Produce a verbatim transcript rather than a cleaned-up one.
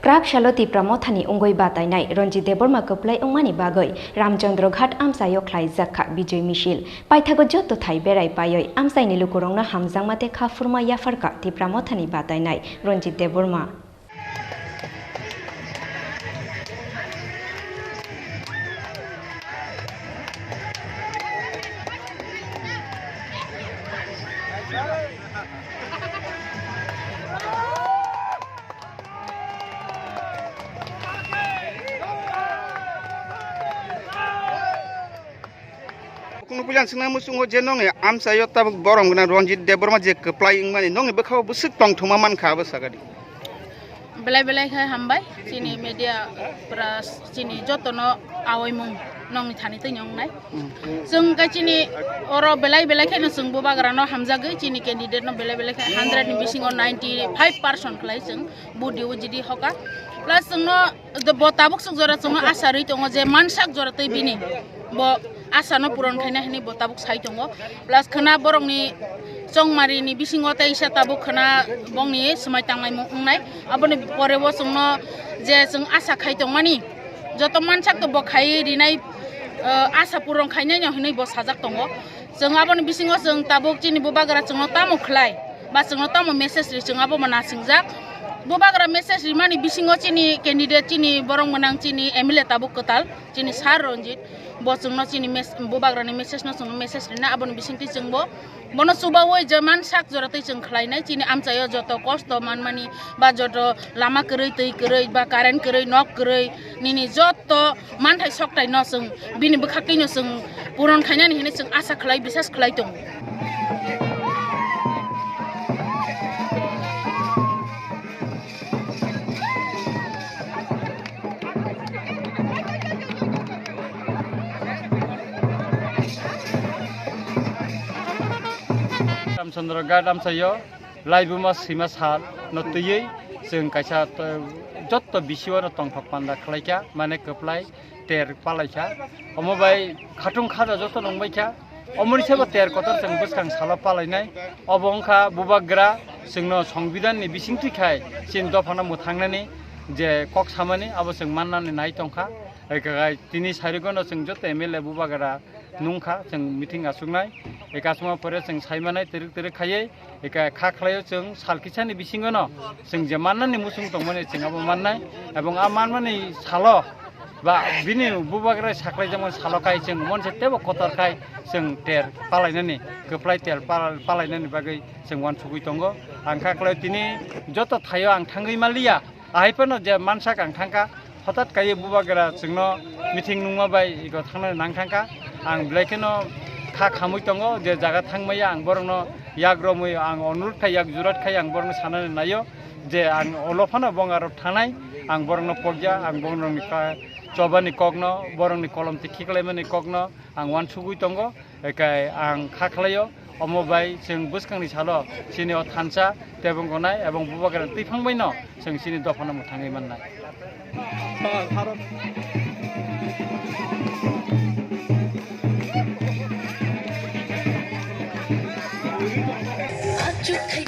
Prak salo Tipra Mothani wngwi batainai Ranjit Debbarma kwplai wngmani bagwi Ramchandra Ghat amchaio khlaijak kha Bijoy Misil. Paithago joto thai berai paiwi amchaini lukurokno hamjakma tei kha phurma yapharkha Tipra Mothani batainai Ranjit Debbarma. Kunu puila ang swngna muchungo je nongni amchaio tabuk borom gwnang Ranjit Debbarma je kwplai wngmani nongni bwkhao bwswk tongthokma mankha abo sakadi. Belai belai khe hambai chini media pras chini jotono awaimung nongni thani twi wngnai. Chwng khe chini oro belai belai kheno chwng bubagrano hamjagwi chini candidate no belai belai khe hundred ni bisingo ninety five percent khlai chwng budi ujidi hoka. Plus chwngno bo tabuk swk jora chwngno asa rwi tongo je mansak jora twi bini bo asa no puron khaina hinwi bo tabuk sai tongo. Plus khwna borokni chongmari ni bisingo teisa tabuk khwna bongni swmai tanglaimung wngnai. Aboni pore bo chwngno je chwng asa khai tongmani joto mansak to bo khai rinai, eh, asa puron khainai no hinwi bo sajak tongo. Chwng aboni bisingo chwng tabuk chini bubagra chwngno tamo khlai ba chwngno tamo message ri chwng abo ma nasingjak. Bubagra message rimani bisingo chini candidate chini borok mwnang chini M L A tabuk kwtal chini Sir Ranjit bo chwngno chini mes-, bubagrani message no chwngno message rina aboni bisingtwi chwngbo bono chubaui je mansak jora twi chwng khlainai chini amchaio joto kosto manmani ba joto lama kwrwi twi kwrwi ba current kwrwi nok kwrwi nini joto manthai soktai no chwng bini bwkhaktwi no chwng puron khainani hinwi chwng asa khlai bisas khlai tongo. Ramchandra Ghat amchaio laibuma swima sal no twiwi chwng kaisa to-, jotto bisio no tongthok panda khlaikha, mane kwplai ter palaikha. Omo bai khatung khaja joto nungbaikha. Omoni sebo ter kotor chwng bwskang salo palainai. Obo wngkha bubagra chwngno Songbidanni bisingtwi khai chini dophano mwthangnani je kok samani abo chwng mannani nai tongkha. Ekagai tini sarigono chwng joto M L A bubagra nungkha, chwng meeting achuknai. Eka chuma pore chwng saimanai twrwk twrwk khaiwi. Eka kha khlaio chwng sal kisani bisingono chwng je mannani muchung tongmani chwng abo mannai. Ebong a manmani salo ba bini bubagra saklaijakmani salo khai chwng monse tebo kotor khai chwng ter palainani, kwplai ter pal-, palainani bagwi chwng uansugwi tongo. Ang kha khlaio tini joto thaio ang thangwi manliya. Ahai phano je mansak ang thangkha, hotat kaiwi bubagra chwngno meeting nungma bai ego thangnani nang thangkha. Ang belai kheno kha khamwi tongo, je jaga thangmaya ang borokno yak romwi ang onurot khai, yak jurat khai ang borokno sanani naio je ang olo phano bong arok thangnai, ang borokno pokya, ang borokni ka-, chobani kokno, borokni kolom tikhi khlaimani kokno ang uansugwi tongo. Ekai ang kha khlaio, omo bai chwng bwskangni salo chini o thansa tebong gonai ebong bubagra twiphang baino chwng chini dophano mwthangwi mannai. Achuk khai